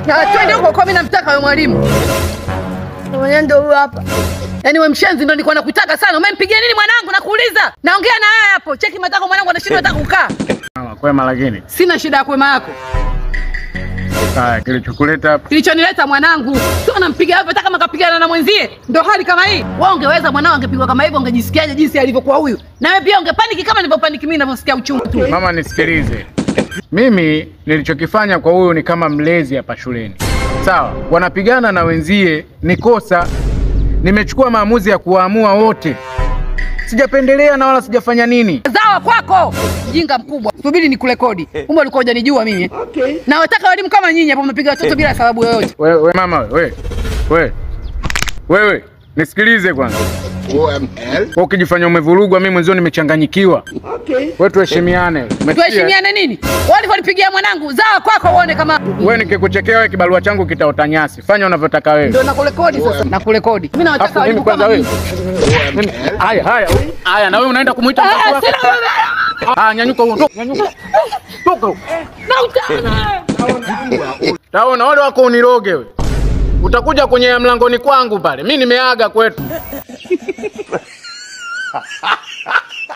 Twende huko kwa mimi namtaka wewe mwalimu. Mwenyewe ndio huyo hapa. Yaani wewe mshenzi ndio nilikuwa nakutaka sana. Umempigia nini mwanangu nakuuliza? Naongea na wewe hapo. Cheki matako mwanangu anashindwa hata kukaa. Mama, kwema lakini. Sina shida ya kwema yako. Haya, kilichokuleta hapa? Kilichonileta mwanangu. Sio nampiga hapa hata kama kapigana na mwenzie. Ndio hali kama hii. Wewe ungeweza mwanao angepigwa kama hivyo ungejisikiaje jinsi alivyokuwa huyu? Na wewe pia ungepaniki kama nilivyopaniki mimi ninavyosikia uchungu tu. Mama nisikilize. Mimi nilichokifanya kwa huyu ni kama mlezi hapa shuleni. Sawa, wanapigana na wenzie ni kosa. Nimechukua maamuzi ya kuwaamua wote. Sijapendelea na wala sijafanya nini. Zawa kwako. Mjinga mkubwa. Subiri nikurekodi. Kumbe ulikuwa hujanijua mimi. Okay. Na wataka walimu kama nyinyi hapo mnapiga watoto bila sababu yoyote. Wewe mama wewe. Wewe. Wewe nisikilize kwanza. OML. Wewe ukijifanya umevurugwa mimi mwenzio nimechanganyikiwa. Okay. Wewe tuheshimiane. Tuheshimiane nini? Wewe ulivyonipigia mwanangu, zawa kwako uone kama wewe nikikuchekea wewe kibarua changu kitaota nyasi. Fanya unavyotaka wewe. Ndio nakurekodi sasa. Nakurekodi. Mimi nawataka walimu kama wewe. Haya haya. Haya na wewe unaenda kumuita mtoto wako. Ah, nyanyuka huko. Nyanyuka. Toka huko. Na utaona. Taona wale wako uniroge wewe. Utakuja kwenye mlangoni kwangu pale. Mimi nimeaga kwetu.